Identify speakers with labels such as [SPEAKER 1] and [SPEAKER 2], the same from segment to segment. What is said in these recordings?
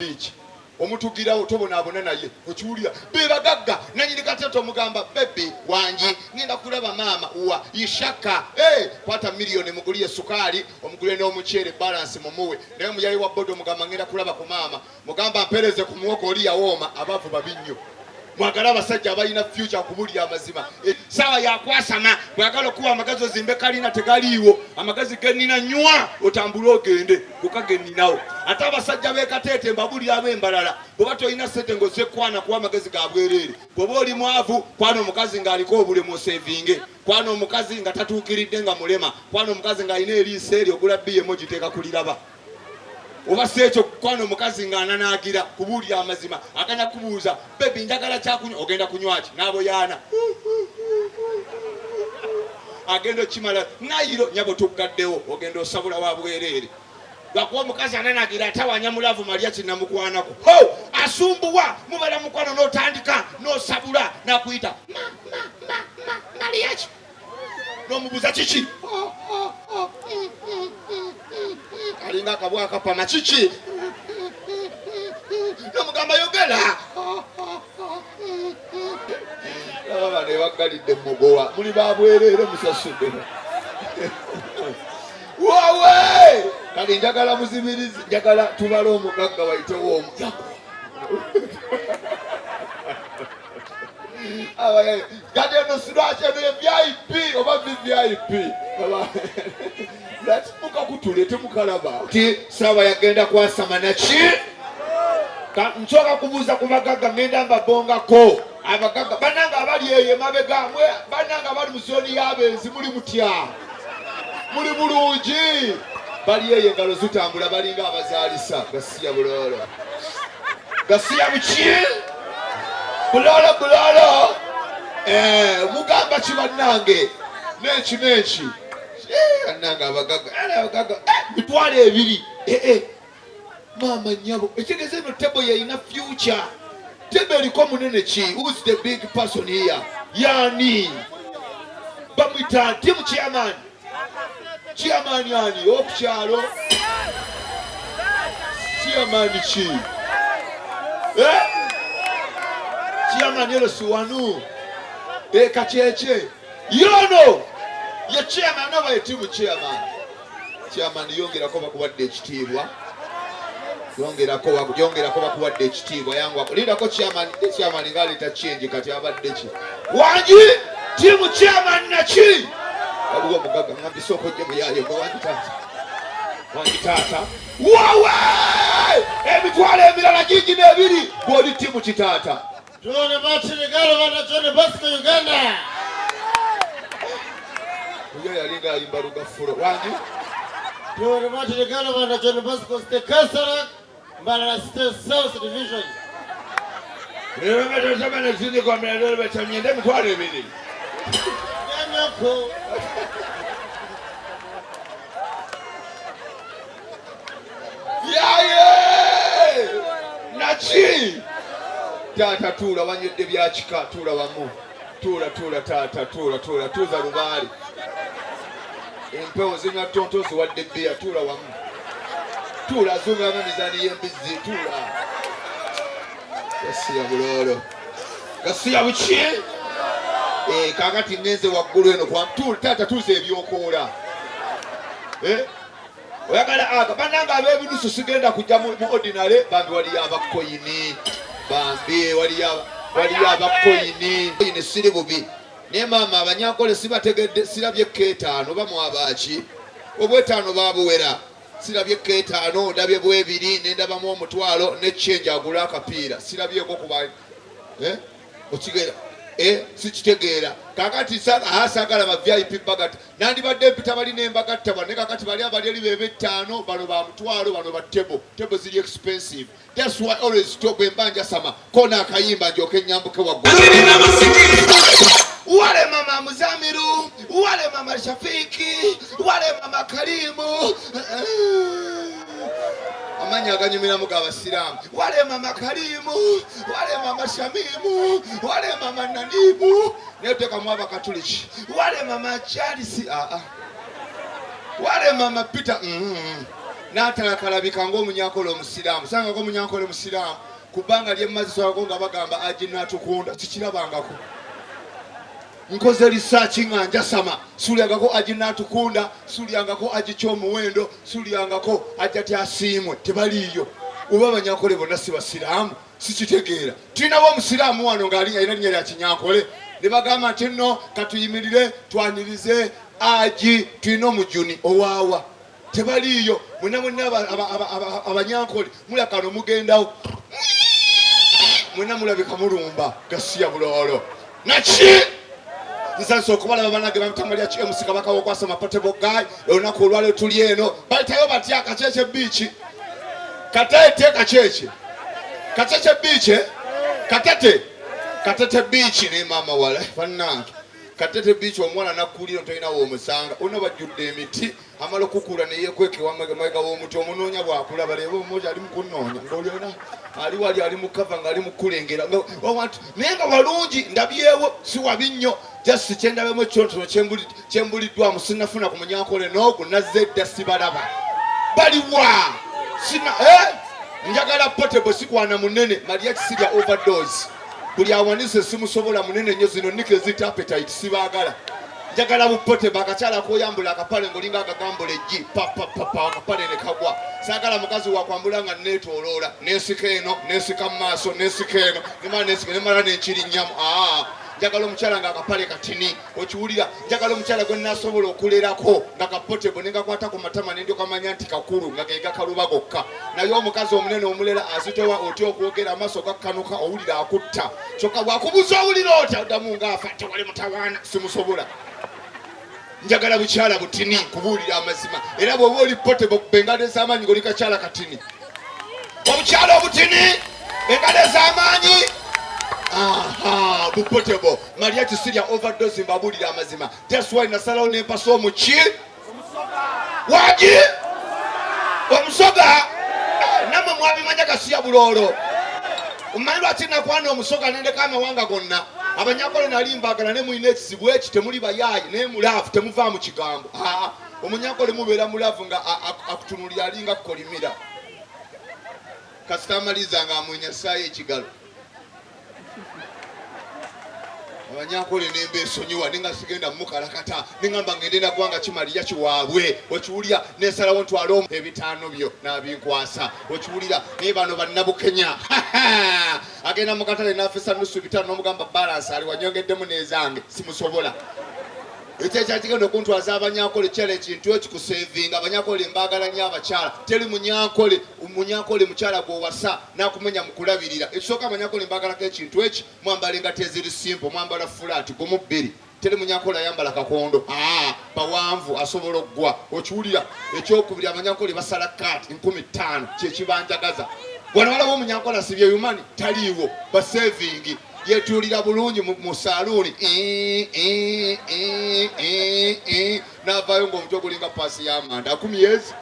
[SPEAKER 1] Beach omutugirawo tobonaabona naye okiwulira bebagagga nanyini kati tomugamba bebi wangi ngenda kulaba maama wa ishaka hey, kwata miliyoni muguliye sukaali omugulire n'omuceere balansi mumuwe naye omuyayi wa bodo omugamba ngenda kulaba ku maama mugamba mpereze ku muwogo oli yawooma abaavu babi nnyo mwagala abasajja abalina future kubulya amazima eh, saawa yakwasama bwagala okuwa amagazi ozimbe kalina tegaliiwo amagazi genina nywa otambule ogende goka geninawo ate abasajja bekateete mbabulira abembalala bwoba tolina sente ngozekwana kuwa amagezi ga bwereere bwoba oli mwavu kwana omukazi ng'aliko obulemu osevinge kwana omukazi nga tatuukiridde nga mulema kwana omukazi ng'alina eriiso eryo ogula biyemu ogiteeka kuliraba oba si ekyo kwana omukazi ng'ananaagira kubuulira amazima aganya kubuuza bebi njagala kyakunywa ogenda kunywaki n'aboyaana agenda okimala nayiro nyabo tuggaddewo ogenda osabula wa bwereere lwakuba omukazi ananagira atawanya mulavu malya kinamukwanako ho asumbuwa mubeera mukwano n'otandika n'osabula nakuyita maliyaki nomubuuza kiki alinga akabwa akapama kiki nomugamba yogera laba bano ebaggalidde mugowa muli babwereere musasudde wawe kati njagala muzibirizi njagala tubale omugagga wayitewo omu kati eno silwaki eno ye vip oba vvip mukakutule temukalaba ti saawa yagenda kwasama naki nsooka kubuuza ku bagagga ngenda mbabongako abagagga banange abali eyo emabega mwe banange abali mu zooni y'abenzi muli mutya muli bulungi bali eyo engalo zitambula balinga abazaalisa gasiya buloolo gasiya buki buloolo buloolo eh, mugamba ki bannange neki neki eh, bannange abagagga eh, abagagga mitwalo ebiri maama nyabo ekitegeeza eno tebo yeyina future tebo eriko munene ki who's the big person here yani bamwita team chairman chairman ani okukyalo chairman ki eh? chairman ero siwanu ekakyekye eh, yono ye chairman oba ye team chairman Chairman yongerako bakuwadde ekitiibwa yongerako yongerako bakuwadde ekitiibwa yangu lindako chairman chairman ng'aleeta change kati abadde ki wangi tiimu chairman naki waliwo omugagga ngambye sooka ojje muyaye gwe wangi taata wangi taata wawe emitwalo emirala gingi n'ebiri gw'oli tiimu kitaata
[SPEAKER 2] John Martin Galvana John Bosco Uganda.
[SPEAKER 1] Oyo yalinga ayimba lugafulo wangi.
[SPEAKER 2] John Martin Galvana John Bosco State Councilor Mbarara State South Division.
[SPEAKER 1] Lero batosaba zindi kwa mera bachanyende mitwalo ebiri.
[SPEAKER 2] Nyanyoko.
[SPEAKER 1] Yaye! Naki! Taata tuula wanywedde bya kika tuula wamu. Tuula tuula taata tuula tuula tuuza lubaale. Empewo zinywa ttonto ziwadde bbiya tuula wamu. Tuula azungamu emizaani y'embizzi tuula. Gasiya buloolo. Gasiya buki? Eh, kaakati ngenze waggulu eno kwa tuula taata tuuza ebyokoola. Eh? Oyagala aga banange abebinusu sigenda kujja mu ordinary bambi waliyo abakoyini bambi waliyo waliyo abakoyini koyini siri bubi naye maama abanyankole sibategedde sirabye keetaano oba mwabaaki obwetaano babuwera sirabye keetaano ndabye bwebiri nendabamu omutwalo ne change agula akapiira sirabyeko kuba eh? okigera eh, sikitegeera kakati sagala ba vip bagata nandibadde mpita bali nembagatta bane kakati bali abali eri bebe ttaano bano ba mutwalo bano ba table table ziri expensive that's why always stop emba njasama kona akayimba njoke nyambuke waggulu wale mama Muzamiru wale mama Shafiki wale mama Karimu amanya aganyumiramu gabasiraamu wale mama Karimu wale mama Shamimu wale mama Nanibu naye tekamu abakatuliki wale mama Charles aa ah, ah. wale mama Peter mm -hmm. N'atalakalabika ng'omunyankole omusiraamu. Sangako omunyankole musiraamu ku bbanga lye mmaze solako nga bagamba Ajinatukunda, sikirabangako. Nkoze lisaaki nga njasama, sulyangako Ajinatukunda, sulyangako Agikyomuwendo, sulyangako Ajati Asiimwe, tebaliiyo. Oba abanyankole bonna si basiraamu? Sikitegeera. Tulinawo omusiraamu wano ng'ali alina linnya lya kinyankole ne bagamba nti nno katuyimirire twanirize Aji, tulina omujuni owaawa, tebaliiyo. Mwena mwenna abanyankole mulakano mugendawo, mwena mulabika mulumba gasiya buloolo naki. Nsanyuse okubalaba banange bamutama lya KMC Kabaka w'okwasama Portable Guy. Olunaku olwaleero tuli eno, bayitayo batya Kakyekye Beach? Katete Kakyekye, Kakyekye Beach, eh? Katete, Katete Beach ne maama wala bannange. Katete Beach omuwala nakkulira tolina w'omusanga, ona bajjudde emiti, amala okukula neyekweka ewamabega w'omuti, omunoonya bw'akulaba leero omumoja ali mukunoonya ng'olyona ali wali ali mu kava ng'ali mu kukulengera naye nga walungi ndabyewo si wabi nnyo just kyendabemu ekitonotono kyembuliddwamu sinnafuna ku munyankole n'ogu nazze dda sibalaba baliwa sina eh? Njagala potable sikwana munene maria kisirya overdose buli awanise simusobola munene nnyo zino nike zita appetite sibaagala. Njagala bupote bakakyala koyambula akapale ngolinga akagambula eggi papapapa akapale ne kagwa. Saagala mukazi wakwambula nga neetooloola nensika eno nensika mu maaso nensika eno nemala nensika nemala nenkirinnyamu. Aa, njagala omukyala nga akapale katini okiwulira. Njagala omukyala gwe nasobola okulerako nga kapotebo ne ngakwata ku matama ne ndyoka manya nti kakulu nga ge gakaluba gokka. Naye omukazi omunene omulera azitowa otya okwogera amaaso gakkanuka owulira akutta. Kyokka bw'akubuuza owulira otya oddamu ng'afa tewali mutawaana simusobola. Njagala bukyala butini nkubuulira amazima. Era bw'oba oli potebo kuba engalo ez'amaanyi ng'oli kakyala katini. Obukyala obutini engalo ez'amaanyi aha bupotebo Maria Kisirya overdose mbabuulira amazima. That's why nasalawo nempasa omuki wagi omusoga namwe mwabimanya gasiya buloolo. Omanyi lwaki nakwana omusoga nendeka amawanga gonna? Abanyakole nali mbagala ne mulina ekizibu eki temuli bayaayi naye mulaavu temuvaamu kigambo. Aa, omunyakole mubeera mulaavu nga akutunulira alinga kukolimira. Kasita amaliza nga amwenya saayo ekigalo. Abanyankole nemba esonyiwa nenga sigenda mukalakata nengamba ngende nagwanga kimaliya kiwaabwe okiwulira nensalawo ntwale omu ebitaano byo nabinkwasa okiwulira. Naye bano bannabukenya agenda mu katale nafisa nusu bitaano nomugamba balance ali wanyongeddemu nezange simusobola. Ekyo ekyakigenda okuntwaza abanyankole kyala ekintu ekikusevinga. Abanyankole mbaagala nnyo abakyala. Teri munyankole munyankole mukyala gw'owasa n'akumenya mu kulabirira. Ekisooka abanyankole mbaagalako ekintu eki mwambala engatto eziri simple, mwambala fulaati gumu bbiri. Teri munyankole ayambala kakondo, aa bawanvu asobola okugwa okiwulira. Ekyokubiri abanyankole basala kaati 5000 kyekibanjagaza. Wano walawo omunyankole asibye yumani taliiwo basevingi yetuulira bulungi mu saluuni n'avaayo ng'omutwe gulinga paasi y'amanda akumi ezi.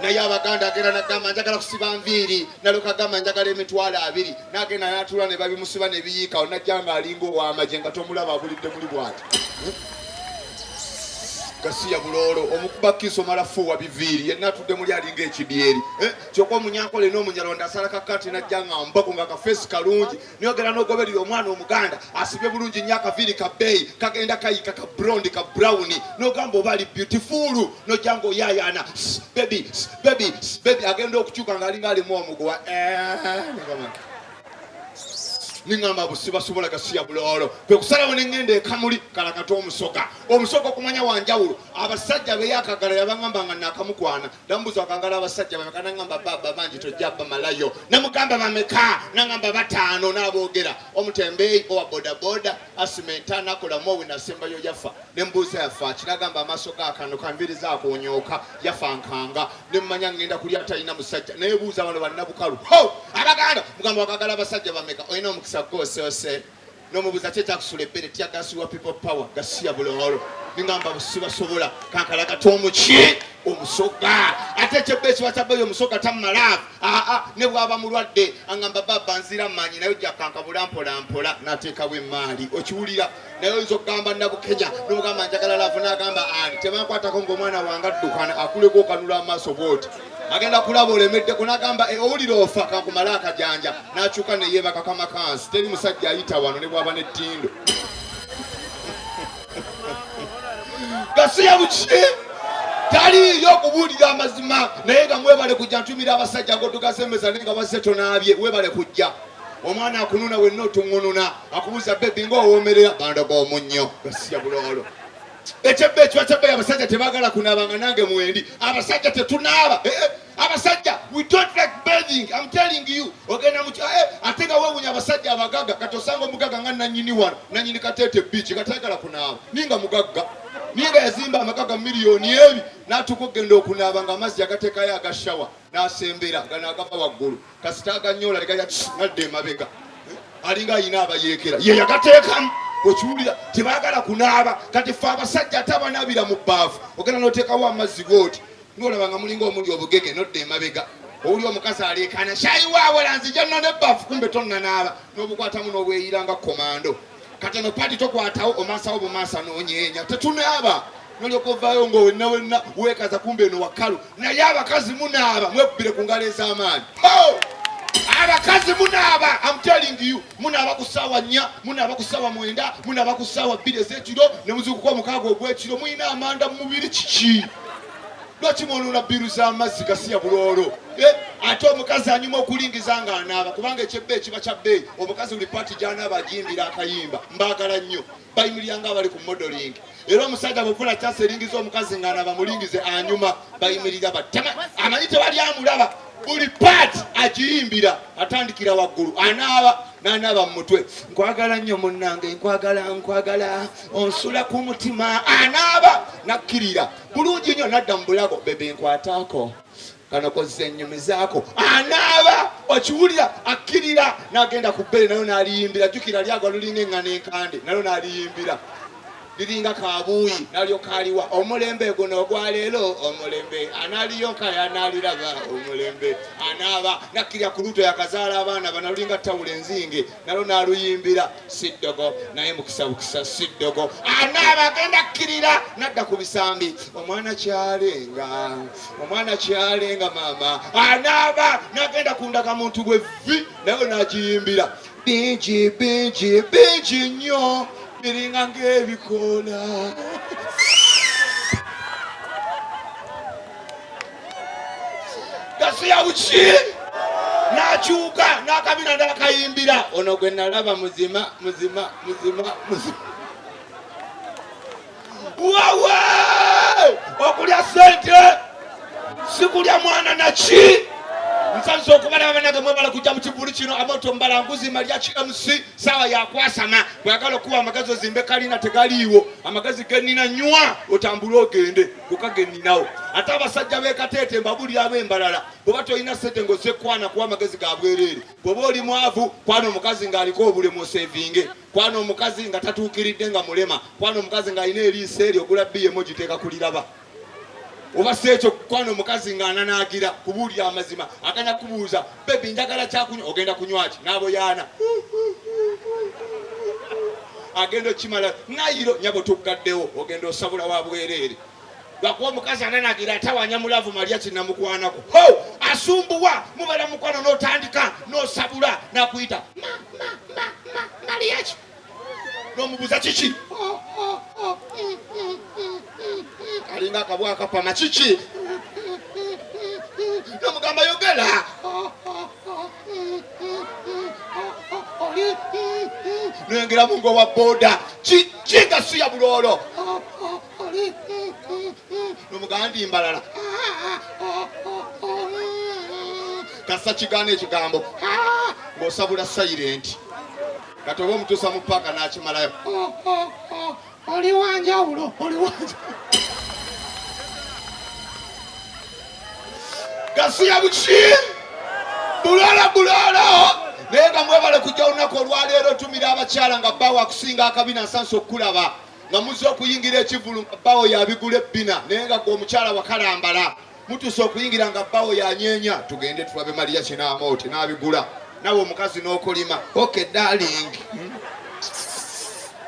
[SPEAKER 1] Naye abaganda agenda nagamba njagala kusiba nviiri, nalyoka agamba njagala 20,000, n'agenda n'atuula ne babimusiba ne biyiikawo, najja ng'alinga ow'amagye nga tomulaba abulidde muli bw'ati. Gasiya buloolo omukuba kiso omala fuuwa biviiri yenna atudde muli alinga ekidyeri. Kyokka omunyankole n'omunyarwanda asala kakati najja nga mbako nga kafeesi kalungi. Niyogera n'ogoberera omwana omuganda asibye bulungi nnyo akaviiri ka bbeeyi kagenda kayika ka brondi ka brown n'ogamba oba ali beautiful n'ojja ng'oyaayaana baby baby baby agenda okukyuka ng'alinga alimu omuguwa. Ningamba abo sibasobola gasiya buloolo kwe kusalawo ne ŋŋenda ekamuli kalakata omusoga. Omusoga okumanya wanjawulo abasajja beyakagala yabangamba nga nakamukwana nambuza akagala abasajja bameka nangamba baba bangi tojja bamalayo namugamba bameka nangamba bataano n'aboogera omutembeeyi owa bodaboda asimenta nakola mowi nasembayo yafa nembuuza yafa ki nagamba amaaso gaakano kanviiri zakunyooka yafa nkanga nemmanya ngenda kulya atalina musajja naye buuza bano bannabukalu ho abaganda mugamba wakagala abasajja bameka olina omukisa gwosoose nomubuuza ki ekyakusula ebbere tyagasiwa people power gasiya buloolo ningamba sibasobola kankalakata omuki omusoga ate ekyebba ekiba kyabbayo omusoga tammalaavu aa ne bwaba mulwadde angamba baba nzira maanyi naye ojja kankabula mpola mpola nateekawo emaali okiwulira. Naye oyinza okugamba Nabukenya nomugamba njagala laavu n'agamba ani tebankwatako ng'omwana wange addukana akuleka okanula amaaso bwoti. Agenda kulaba olemeddeko n'agamba eh, owulira ofa kankumale akajanja n'akyuka ne yeebaka kamakansi. Teri musajja ayita wano ne bw'aba n'ettindo. Gasiya buki taliiyo okubuulira amazima naye nga mwebale kujja ntumira abasajja ngotugasemeza naye nga wazze tonaabye webale kujja omwana akununa wenna otuŋŋununa akubuuza bebi ng'owoomerera bandoga omunnyo gasiya buloolo ekyebbe ekiba kyebbeyi abasajja tebagala kunaaba nga nange mwendi abasajja tetunaaba eh, eh, abasajja we don't like bathing I'm telling you ogenda mu eh, ate nga wewunya abasajja abagaga kati osanga omugaga nga nanyini wano nanyini kateete beach nga tayagala kunaaba ninga mugagga ninga yazimba amagaga miliyoni ebi n'atuuka okugenda okunaaba nga amazzi agateekayo aga shawa n'asembera gano agava waggulu kasita aganyoola negaja nadda emabega alinga ayina abayeekera ye yagateekamu okiwulira tebaagala kunaaba kati fe abasajja ate abanaabira mu bbaafu ogenda n'oteekawo amazzi bwoti nolaba nga mulinga omuli obugege nodda emabega owuli omukazi aleekaana kyayiwaawola nzija nno nebbaafu kumbe tonnanaaba n'obukwatamu n'obweyira nga komando kati eno paati tokwatawo omansawo bumansa nonyeenya tetunaaba nolyoka ovaayo nga wenna wenna weekaza kumbe eno wakalu naye abakazi munaaba mwekubire ku ngalo ez'amaanyi abakazi munaaba am telling you munaaba ku ssaawa nnya munaaba ku ssaawa mwenda munaaba ku ssaawa bbiri ez'ekiro ne muzuukuka omukaaga ogw'ekiro mulina amanda mu mubiri kiki lwaki mwonoona bbiru z'amazzi gasiya buloolo eh, ate omukazi anyuma okulingiza nga anaaba kubanga ekyebbeeyi kiba kya bbeeyi omukazi buli paati gy'anaaba agiyimbira akayimba mbaagala nnyo bayimirira nga abali ku modeling era omusajja bwofuna kyasa eringiza omukazi nga anaaba mulingize anyuma bayimirira batema amanyi tewali amulaba buli paati agiyimbira atandikira waggulu anaaba n'anaaba mu mutwe nkwagala nnyo munnange nkwagala nkwagala onsula ku mutima anaaba nakkirira bulungi nnyo nadda mu bulago bebe nkwataako kano kozze nyumizaako anaaba okiwulira akkirira n'agenda ku bbere nayo n'aliyimbira jjukira lyagwa lulinga eŋŋano enkande nalyo n'aliyimbira liringa kabuuyi nalyo kaliwa omulembe guno ogwaleero omulembe anaaliyonka yanaaliraba omulembe anaaba nakkirira ku luuto yakazaala abaana bana lulinga tawula enzinge nalwo n'aluyimbira si ddogo naye mukisa bukisa si ddogo anaaba agenda kkirira nadda ku bisambi omwana kyalenga omwana kyalenga maama anaaba nagenda ku ndagamuntu bwe vvi naye n'agiyimbira bingi bingi bingi nnyo biringa ng'ebikoola gasiya buki n'akyuka n'akabina n'akayimbira ono gwe nalaba muzima muzima muzima muzima wawe okulya sente sikulya mwana naki nsanze okubalaba banange mwebala kujja mu kivulu kino amoto mbalanguzi malya kmc saawa yakwasama bweyagala okuwa amagazi ozimbe kalina tegaliiwo amagazi genina nywa otambule ogende kuka geninawo ate abasajja bekateete mbabulira abembalala bwoba tolina sente ngaozekwana kuwa amagezi ga bwereere bwoba oli mwavu kwana omukazi ng'aliko obulemu osevinge kwana omukazi nga tatuukiridde nga mulema kwana omukazi ng'alina eriiso eryo ogula biyemu ogiteeka kuliraba oba si ekyo kwana omukazi ng'ananaagira kubuulira amazima agenda kubuuza bebi njagala kyakunywa ogenda kunywaki n'aboyaana agenda okimala nayiro nyabo tuggaddewo ogenda osabula wa bwereere lwakuba omukazi ananagira atawanya mulavu malya kinamukwanako ho asumbuwa mubeera mukwano n'otandika n'osabula nakuyita maliyaki nomubuuza kiki alinga akabwa akapama kiki nomugamba yogera noyongeramu ngaowa boda kiki nga siya buloolo nomugamba ndi mbalala kasa kigaana ekigambo ng'osabula sayirenti kati oba omutuusa mu paaka n'akimalayo oli wanjawulo oli wanjawulo gasiya buki bulala bulala naye nga mwebale kujja olunaku olwaleero tumira abakyala nga bbaawo akusinga akabina nsansa okukulaba nga muzze okuyingira ekivulu nga bbaawo yabigula ebbina naye nga gwe omukyala wakalambala mutuuse okuyingira nga bbaawo yanyeenya tugende tulabe mariya kinaamooti n'abigula nawe omukazi n'okolima ok darling.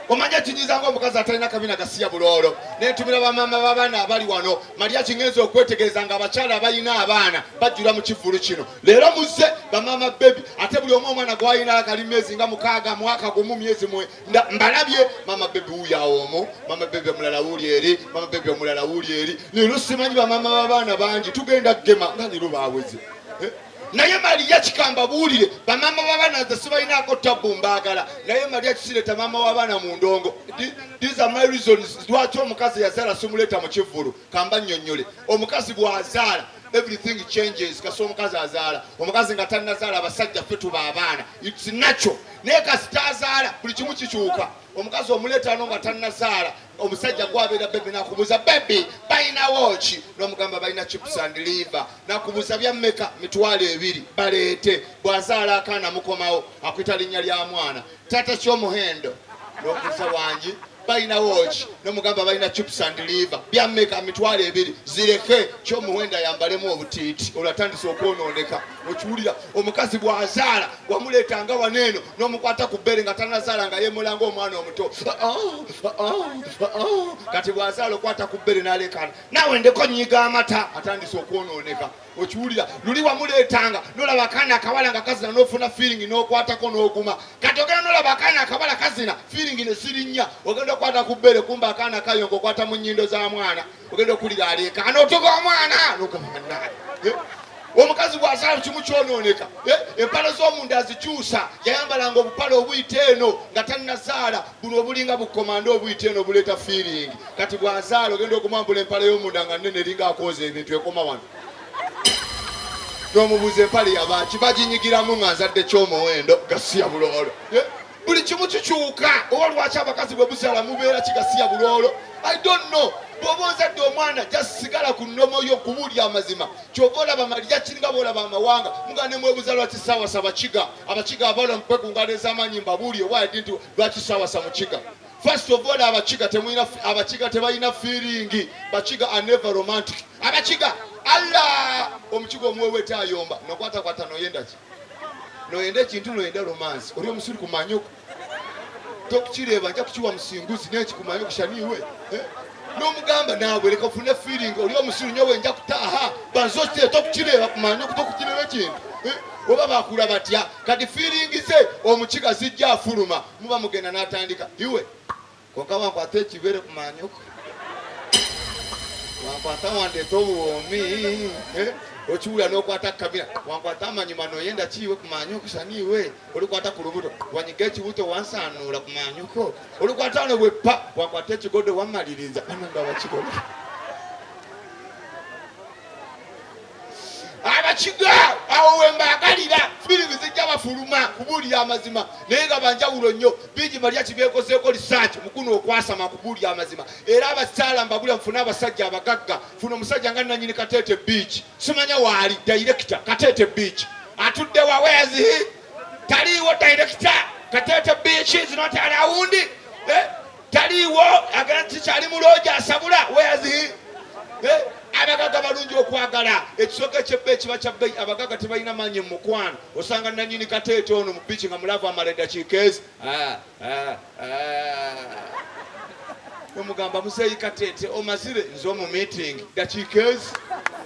[SPEAKER 1] Omanya kinyiza ng'omukazi atalina kabina gasiya buloolo. Netumira bamaama b'abaana abali wano. Maria kingenza okwetegereza nga abakyala abalina abaana bajjula mu kivvulu kino. Leero muzze bamaama bebi, ate buli omu omwana gw'alina akali myezi nga 6, mwaka gumu, myezi 9. Mbalabye maama bebi wuuyo awo omu, maama bebi omulala wuuli eri, maama bebi omulala wuuli eri. Leero simanyi bamaama b'abaana bangi tugenda kugema nga leero baaweze. Naye Maria kikamba buulire bamaama b'abaana nze sibalinaako tabbu mbaagala, naye Maria kisireeta maama w'abaana mu ndongo. These are my reasons lwaki omukazi yazaala simuleeta mu kivvulu. Kamba nnyonnyole. Omukazi bw'azaala everything changes. Kasi omukazi azaala, omukazi nga tannazaala abasajja ffe tuba abaana, it's natural. Naye kasita azaala buli kimu kikyuka. Omukazi omuleeta no nga tannazaala, omusajja gwabeera bebi nakubuuza bebi balinawo ki, n'omugamba balina chips and liver, nakubuuza bya mmeka, 20,000 baleete. Bw'azaala akaana mukomawo akuyita linnya lya mwana, taata ky'omuhendo, n'okubuuza wangi balinawo ki, n'omugamba balina chips and liver, bya mmeka, 20,000 zireke ky'omuhendo ayambalemu obutiiti. Olwo atandise okwonooneka. Okiwulira omukazi bw'azaala wamuleetanga wano eno n'omukwata ku bbeere nga tannazaala nga yeemula ng'omwana omuto. Kati bw'azaala okwata ku bbeere n'aleekaana, naawe ndeko nnyiga amata, atandise okwonooneka. Okiwulira luli wamuleetanga n'olaba akaana akawala nga kazina n'ofuna feeling n'okwatako n'oguma. Kati ogenda n'olaba akaana akawala kazina feeling ne zirinnya, ogenda okukwata ku bbeere kumba akaana kayonka okwata mu nnyindo za mwana, ogenda okuwulira aleekaana otuga omwana n'ogamba bannange. Omukazi bw'azaala kimu kyonooneka. Empale z'omunda azikyusa, yayambalanga obupale obuyita eno nga tannazaala, buno obulinga bukomando obuyita eno obuleeta feeling. Kati bw'azaala ogenda okumwambula empale y'omunda nga nnene eringa akooza ebintu ekoma wano, n'omubuuza empale yabaaki, baginyigiramu nga nzadde ky'omuwendo, gasiya buloolo. Buli kimu kikyuka. Oba lwaki abakazi bwe muzaala mubeera kigasiya buloolo? I don't know. Bw'oba ozadde omwana just sigala ku nnomo yo kubuulya amazima. Ky'ova olaba Maria kiringa bw'olaba amawanga muganda ne mwebuuza lwaki saawasa Bakiga. Abakiga abawala mu kwekungaana ez'amaanyi mbabuulire why didn't lwaki saawasa Mukiga. First of all, Abakiga temulina, Abakiga tebalina feeling. Bakiga are never romantic. Abakiga Allah omukiga omuweweeta ayomba nokwatakwata noyenda ki? Noyenda ekintu, noyenda romance. Oli omusiri kumanyuka tokukireeba nja kukiwa musinguzi nekikumanya okushaniwe n'omugamba naawe leka ofune feeling. Oli omusiru nyowe nja kutaaha banzokite tokukireeba kumanya tokukireeba ekintu. Oba bakula batya kati feeling ze omukiga zijja afuluma muba mugenda n'atandika iwe konka wankwata ekibere kumanyuka wankwata wandeeta obuwoomi. Okiwulira n'okwata kamera wankwata amanyuma noyenda kiiwe kumanyuka shaniwe olikwata ku lubuto wanyiga ekibuto wansanuula kumanyuko olikwata wano bweppa wankwata ekigodo wamaliriza bano nga bakikola. Abakiga awo wembaagalira firimu zijja bafuluma kubuulira amazima, naye nga banjawulo nnyo bingi. Maria kibyekozeeko research mukuno okwasama kubuulira amazima. Era abakyala mbabulira mufune abasajja abagagga. Funa omusajja nga nanyini Kateete Beach, simanya waali director Kateete Beach atudde wa wezi taliiwo. Director Kateete Beach is not around. Taliiwo agenda kikyali muloogi asabula wezi. Abagagga balungi okwagala ekisooka ekyebbeeyi kiba kya bbeeyi. Abagagga tebalina maanyi mu mukwano. Osanga nanyini Kateete ono mu biiki nga mulavu amala eddakiika ezi omugamba muzeeyi Kateete omazire nze omu meeting dakiika ezi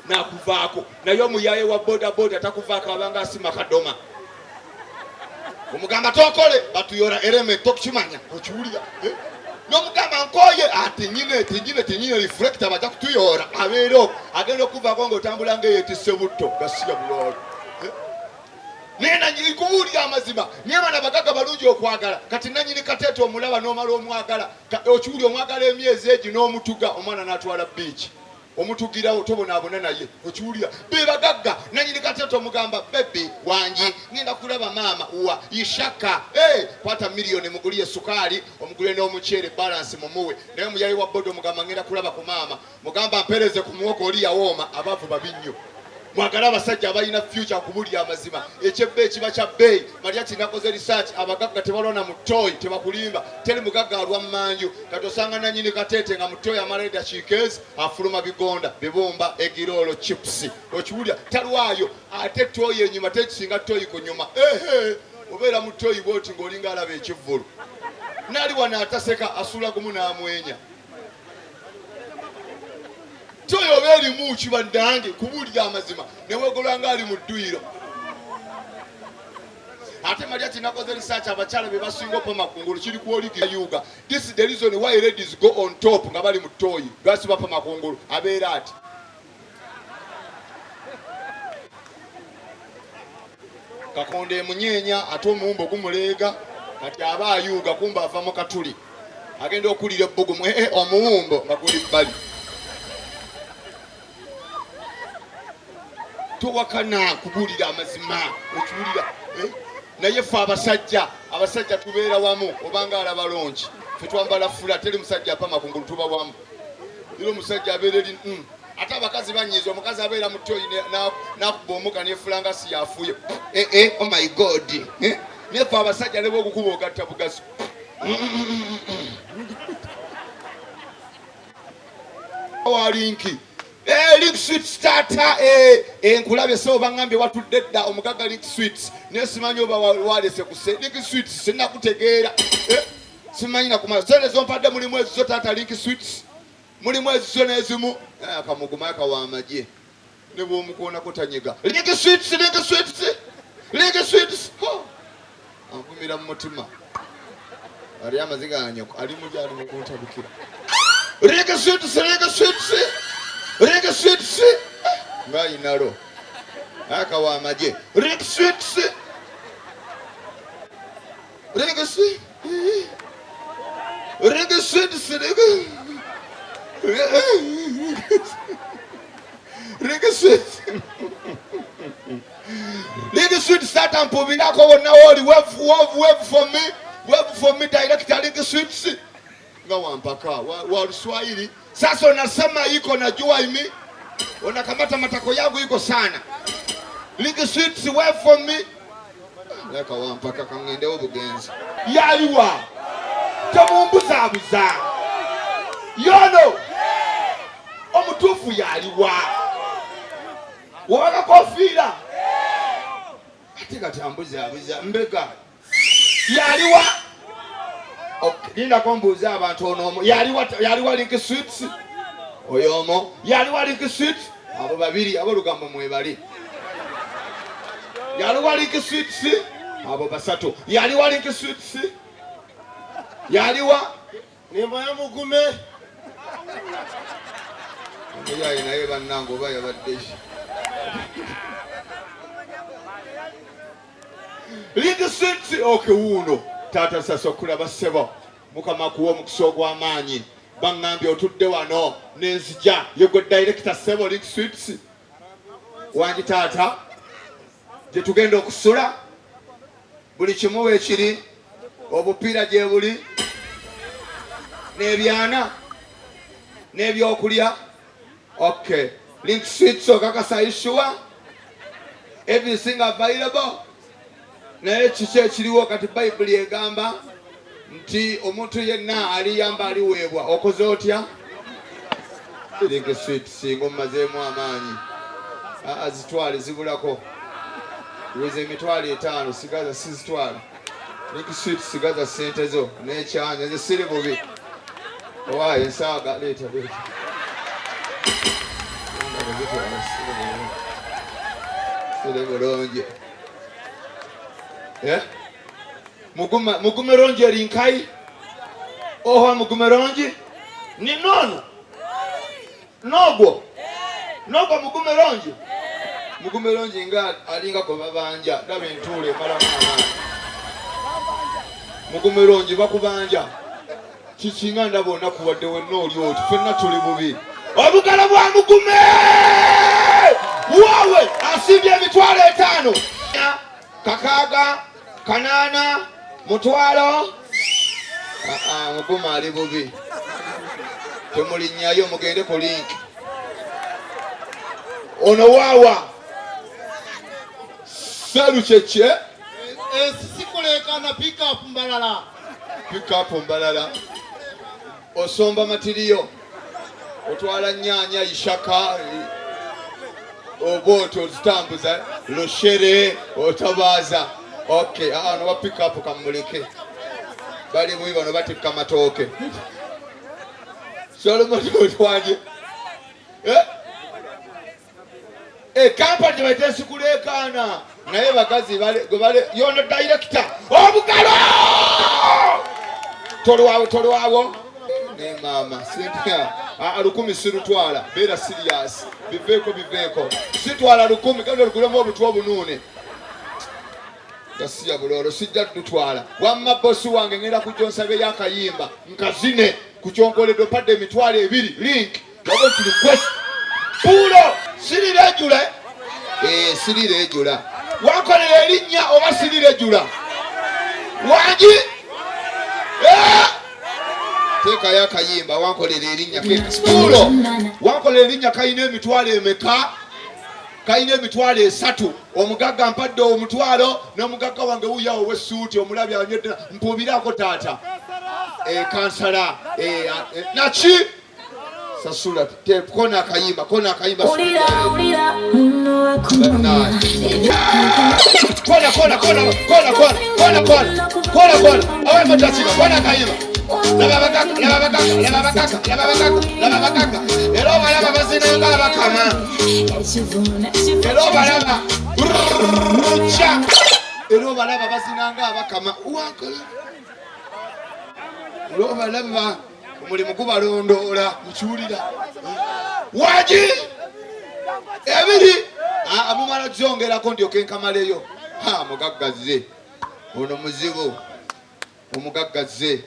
[SPEAKER 1] nakuvaako. Naye omuyaye wa boda boda takuvaako abanga asima kadoma omugamba tokole batuyora ereme tokukimanya okiwulira. N'omugamba nkoye ati nyine tinyine tinyine reflector bajja kutuyora abeera okwo agenda okuvaako ng'otambula ng'eyetisse butto gasiya buloolo. Naye nanyini kubuulira amazima naye bano abagagga balungi okwagala. Kati nanyini Kateete omulaba n'omala omwagala okiwulira omwagala emyezi egi n'omutuga omwana n'atwala biiki omutugirawo tobonaabona naye okiwulira be bagagga. Nanyini Kateete omugamba bebi wangi ngenda kulaba maama wa Ishaka, kwata miliyoni muguliye sukaali omugule n'omuceere balance mumuwe. Naye omuyayi wa boda omugamba ngenda kulaba ku maama mugamba mpereze ku muwogo oli yawooma. Abavu babi nnyo. Mwagale abasajja abalina future kubulya amazima ekyebbeeyi kiba kya bbeeyi. Maria kinakoze research abagagga tebalwana mu toyi tebakulimba teri mugagga alwa mmanju. Kati osanga nanyini Kateete nga mu toyi amala eddakiika ezi afuluma bigonda bibumba egiroolo chips okiwulira talwayo. Ate toyi enyuma tekisinga toyi ku nyuma. Ehe obeera mu toyi bwoti ng'olinga alaba ekivvulu. Nali wano ataseka asula gumu n'amwenya. Toyo oba erimu ki bannange kubuulira amazima newegolwa nga ali mu dduyiro. Ate Maria tinakoze research abakyala be basinga opama kungulu kiri ku oligi yuga. This is the reason why ladies go on top nga bali mu toyi. Lwaki bapama kungulu abeera ati. Kakonda emunyeenya ate omuwumbo gumuleega kati aba ayuuga kumba ava mu katuli agenda okulira ebbugumu ee eh, eh, omuwumbo nga guli bbali towakana kubuulira amazima okiwulira eh? Naye ffe abasajja abasajja tubeera wamu obanga alaba lonki fe twambala fula teri musajja apama kungulu tuba wamu era omusajja abeera eri. Ate abakazi banyiiza omukazi abeera mu toyi n'akuba omuka nefula nga si yafuye eh, eh, oh my god eh? Naye fe abasajja ne bwogukuba ogatta bugaso wa linki Link Sweets tata enkulabye sebo bangambye watudde dda omugagga Link Sweets naye simanyi oba walese kuse Link Sweets sinakutegeera simanyi nakumala sente zompadde mulimu ezizo taata Link Sweets mulimu ezizo n'ezimu akamuguma akawa amagye ne bw'omukoonako tanyega Link Sweets Link Sweets Link Sweets anvumira mu mutima ali amaziga anyoko ali muli ali mukuntabukira Link Sweets Link Sweets Link Sweets ng'ayinalo akawa amagye Link Sweets Link Sweets Link Sweets Link Sweets Link Sweets tata mpubirako wonna wooli wave wave wave for me wave for me director Link Sweets nga wampaka wa Luswahili sasa unasema iko najua imi unakamata matako yangu iko sana Link Sweets wave for me leka wampaka kangendewo bugenzi yaliwa temumbuzaabuza yono omutuufu yaliwa wabakakofiira ate kati ambuzaabuza mbega yaliwa lindako mbuuze abantu ono omu yaliwa Link Sweets oyo omu yaliwa Link Sweets abo babiri abolugambo mwebali yaliwa Link Sweets abo basatu yaliwa Link Sweets yaliwa
[SPEAKER 2] Nimba ya mugume
[SPEAKER 1] omuyaye naye bannange oba yabadde ki Link Sweets okay wuuno taata sasa okulaba ssebo mukama akuwa omukisa ogw'amaanyi baŋŋambye otudde wano nenzija yegwe director ssebo Link Sweets wangi taata gye tugenda okusula buli kimu weekiri obupiira gyebuli n'ebyana n'ebyokulya okay Link Sweets okakasa issuwa everything available naye kiki ekiriwo kati bayibuli egamba nti omuntu yenna aliyamba aliweebwa okoze otya Link Sweets singa omumazeemu amaanyi azitwale zibulako weza emitwalo etaano sigaza sizitwala Link Sweets sigaza sente zo n'ekyanya nze siri bubi owaayo ensaaga leeta leeta siri bulungi Eh? Mugume rongi eri nkai oho mugume rongi ni nono nogwo nogwo mugume rongi mugume rongi nga alinga gwe babanja ndaba entuula emalamu amaanyi mugume rongi bakubanja kiki nga ndaba onakuwadde wenna oli oti fenna tuli bubi obugalo bwa mugume waawe asimbye emitwalo etaano kakaaga kanaana mutwalo mugume ali bubi temulinnyayo mugende ku link ono waawa seru kyekye
[SPEAKER 2] Ensi sikulekana pickup mbalala
[SPEAKER 1] pickup mbalala osomba matiriyo otwala nyanya ishaka oba otyo ozitambuza lushere otabaaza okay ano wa pickup kamuleke Bali bubi bano batikka matooke. Solomon wanje. Eh? Eh, kampani gye bayita esikuleekaana naye bakazi gwe bale yono director obugalo tolwawo tolwawo ne maama sente 1000 sirutwala beera serious biveeko biveeko sitwala 1000 genda olugulemu obutwa obunuune gasiya buloolo sijja dutwala wamma bosi wange ngenda kujja onsabeyo akayimba nkazine ku kyonkoledde opadde 20,000 link request puulo siriregula eh, siriregula wankolera erinnya oba siriregula wangi eh! teekayo akayimba wankolera erinnya puulo wankolera erinnya kalina emitwalo emeka kalina 30,000 omugagga mpadde omutwalo n'omugagga wange wuyo awo ow'essuuti omulabi anywedde mpuubirako taata kansala naki sasula kona akayimba kona akayimba kona kona kona kona kona kona kona kona kona awe mutachika kona akayimba laba bakaka laba bakaka laba bakaka laba bakaka laba bakaka era obalaba bazinanga abakama era obalaba cha era obalaba bazinanga abakama wakola era obalaba omulimu gubalondoola mukiwulira wagi ebiri mumala zongerako ndyoke nkamaleyo ha mugagga zze ono muzibu omugagga zze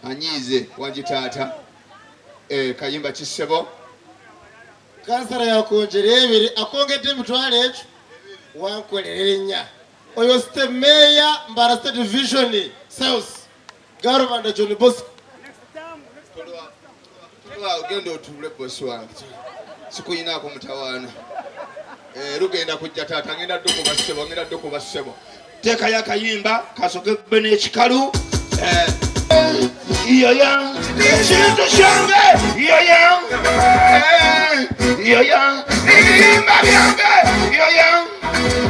[SPEAKER 1] anyiize wangi taata kayimba kisebo
[SPEAKER 2] kansala yakonjera ebiri akongedde emitwalo ekyo wankolera erinnya oyo state mayor Mbarara State Division South Garubanda John Bosco
[SPEAKER 1] ogenda otuule bosi wange sikuyinaako mutawaana lugenda kujja taata ngenda ddukuba ssebo ngenda ddukuba ssebo teekayo akayimba kasoke kube n'ekikalu yoya ekintu kyange yoya yoya ebiyimba byange yoya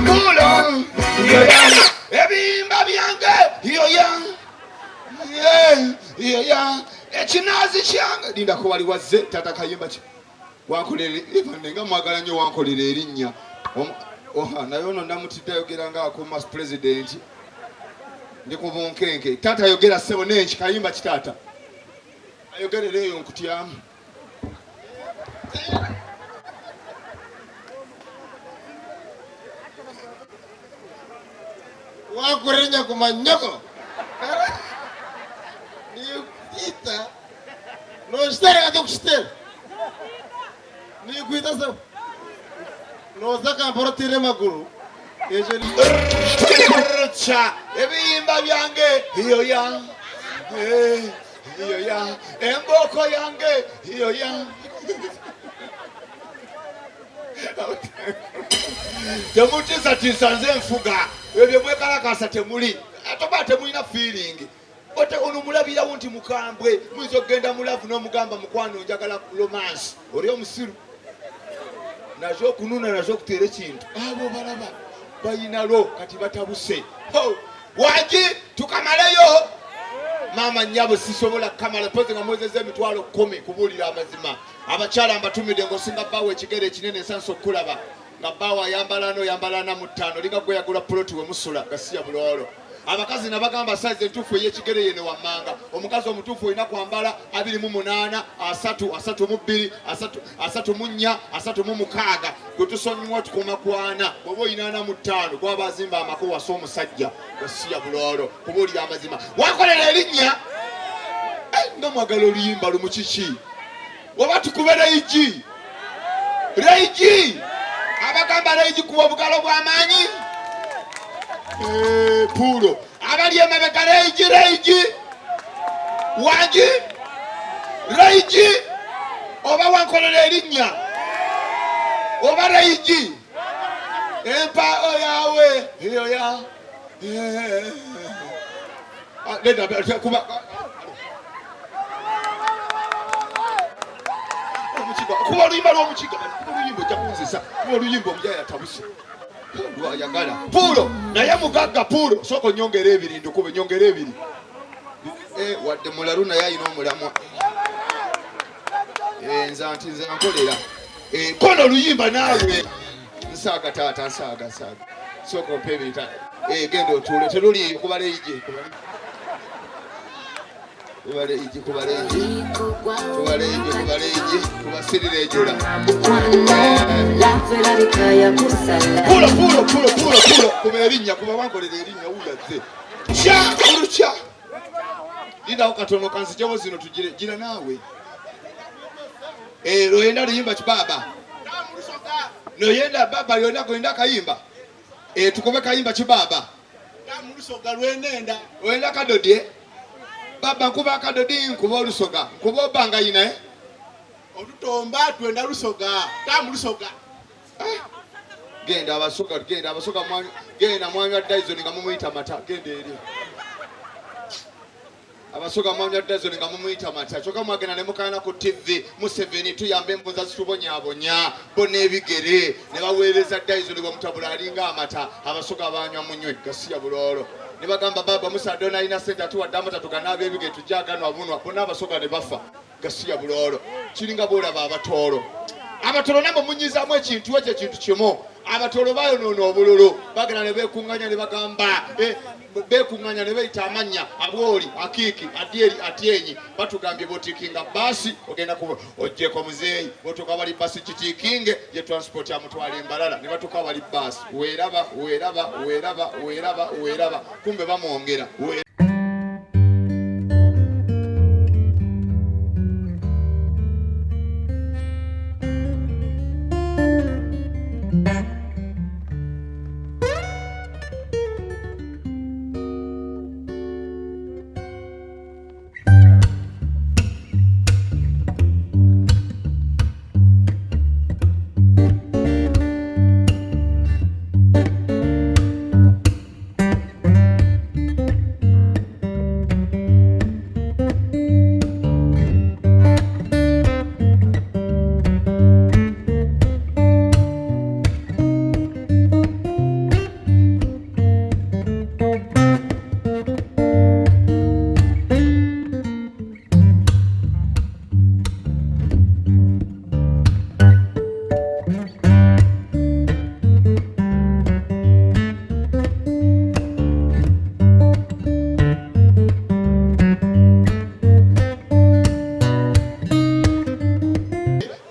[SPEAKER 1] bulo yoya ebiyimba byange yoya yoya ekinaazi kyange lindako wali wazze taata kayimba ki wankolera nga mwagala nnyo wankolera erinnya naye ono namutidde ayogera nga akuma president ndi ku bunkenke taata ayogera ssebo nenki kayimba ki taata ayogerera eyo nkutyamu
[SPEAKER 2] wakurenya ku manyoko nikwita noshitera kati okushitera nikwita se noza Kampala otire maguru ekyo
[SPEAKER 1] cha ebiyimba byange yoya yoya emboko yange yoya temutiisatiisa nze nfuga ebyo mwekalakasa temuli atoba temulina feeling ote ono mulabirawo nti mukambwe muyinza okugenda mulavu n'omugamba mukwano njagala romance oli omusiru nazo okununa nazo okuteera ekintu abo balaba bayinalo kati batabuse wangi tukamaleyo maama nnyabo sisobola kukamala pozi nga muwezezza 10,000 kubuulira amazima abakyala mbatumidde ng'osinga bbaawo ekigere ekinene nsansa okukulaba nga bbaawo ayambala ano oyambala 45 linga gwe yagula puloti we musula gasiya buloolo abakazi nabagamba sayizi entuufu ey'ekigere yeno wammanga omukazi omutuufu olina kwambala 28 3 32 3 34 36 gwe tusonyiwa tukoma kwana bw'oba olina 45 gwaba azimba amaka owasa omusajja gasiya buloolo kubuulira amazima wankolera erinnya nga mwagala oluyimba lumu kiki oba tukube reigi reigi abagamba reigi kuba obugalo bw'amaanyi puulo abali emabega reigi reigi wangi reigi oba wankolera erinnya oba reigi empa oyawe yoya kuba kuba oluyimba lw'omukiga kuba oluyimba ojja kunzisa kuba oluyimba omujaya yatabuse lwayagala puulo naye mugagga puulo sooka onyongera ebiri ndukube nyongera ebiri Eh, wadde mulalu naye alina omulamwa. Eh, nze nti nze nkolera. Eh, kono oluyimba naawe. Nsaaga taata, nsaaga, nsaaga. Sooka ompe ebintu. Genda otuule, teruli kubala ije. Kubala ije, kubala ije. Kubala ije, kubala ije. Kubasirira ejula. Pulo, pulo, pulo, pulo, pulo. Kuba erinnya, kuba wankolera erinnya, wuyo azze. Kya, olukya. Lindawo katono kanzijewo zino tugire, gira naawe. Oyenda luyimba ki baaba? Noyenda baba yona goyenda kayimba. Tukobe kayimba ki baaba?
[SPEAKER 3] Mulusoga lwenenda.
[SPEAKER 1] Oyenda kadodi? Baba nkuba kadodi, nkuba olusoga. Nkuba obanga yina?
[SPEAKER 3] Otutomba twenda lusoga. Tamulusoga.
[SPEAKER 1] Genda abasoga, genda abasoga mwanywa, genda mwanywa Dyson nga mumuyita mata, genda eri. Abasoga mwanywa Dyson nga mumuyita mata. Kyokka mwagenda ne mukaana ku TV, Museveni tuyambe embuza zitubonyaabonya, bo n'ebigere ne baweereza Dyson bwe mutabula alinga amata. Abasoga banywa munywe gasiya buloolo. Ne bagamba baba Musa Dona alina ssente atuwadde amata tuganaaba ebigere tujja aganwa bunwa. Bonna abasoga ne bafa gasiya buloolo. Kiringa bw'olaba abatoolo. Abatoolo nabo munyizaamu ekintu ekyo ekintu kimu. Abatoolo bayonoona obululu, bagenda ne beekuŋŋaanya ne bagamba, beekuŋŋaanya ne beyita amannya Abwoli, Akiiki, Adyeri, Atyenyi. Batugambye bw'otiikinga baasi ogenda kuba oggyeko muzeeyi, bw'otuuka wali baasi kitiikinge ye transport amutwala embalala, ne batuuka wali baasi weeraba, weeraba, weeraba, weeraba, weeraba, kumbe bamwongera.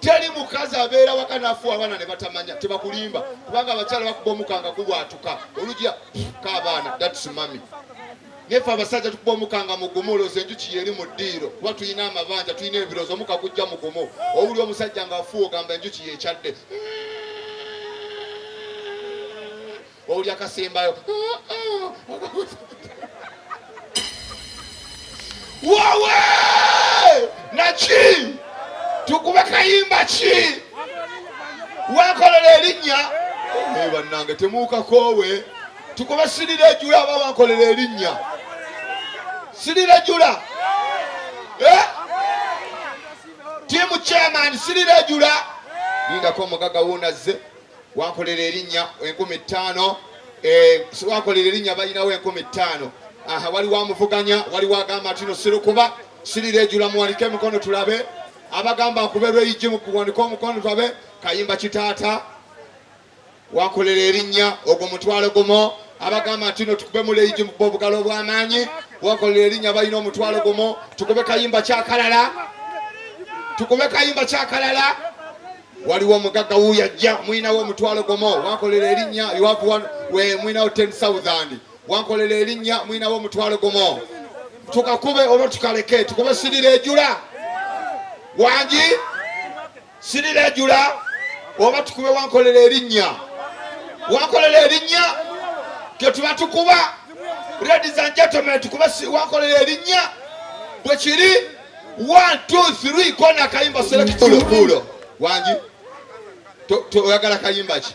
[SPEAKER 1] Teri mukazi abeera waka n'afuwa abaana ne batamanya, tebakulimba, kubanga abakyala bakuba omukanga gubwatuka olujja k'abaana, that's mummy. Neffe abasajja tukuba omukanga mugumu, olowooza enjuki yeri mu ddiiro, kuba tulina amabanja, tulina ebirowoozo, omuka gujja mugumu. Owuli omusajja ng'afuwa ogamba enjuki yekyadde, owuli akasembayo wawe naki. Tukube kayimba ki? Wankolera erinnya bannange, temuukakoowe. Tukube sirira ejula aba wankolera erinnya, sirira ejula. Team chairman, sirira ejula. Lindako omugagga wuunazze. Wankolera erinnya 5000. Wankolera erinnya balinawo 5000. Aha, waliwo amuvuganya, waliwo agamba nti no sirukuba sirira ejula. Muwanike emikono tulabe abagamba nkube lweyigi, mukuwanike omukono tulabe. Kayimba kitaata wankolera erinnya, ogwo 100,000. Abagamba nti no tukube muleyigi, mukuba obugalo obw'amaanyi. Wankolera erinnya balina 100,000. Tukube kayimba kyakalala, tukube kayimba kyakalala. Waliwo omugagga wuuyo ajja, mulinawo 100,000. Wankolera erinnya, you have one, we mulinawo 10,000. Wankolera erinnya mulinawo 100,000. Tukakube oba tukaleke? Tukube sirira ejula wangi, sirira ejula oba tukube wankolera erinnya? Wankolera erinnya ketuba tukuba. Ladies and gentlemen, tukube wankolera erinnya bwe kiri. 1 2 3, kona akayimba select. Pulo wangi, oyagala kayimba ki?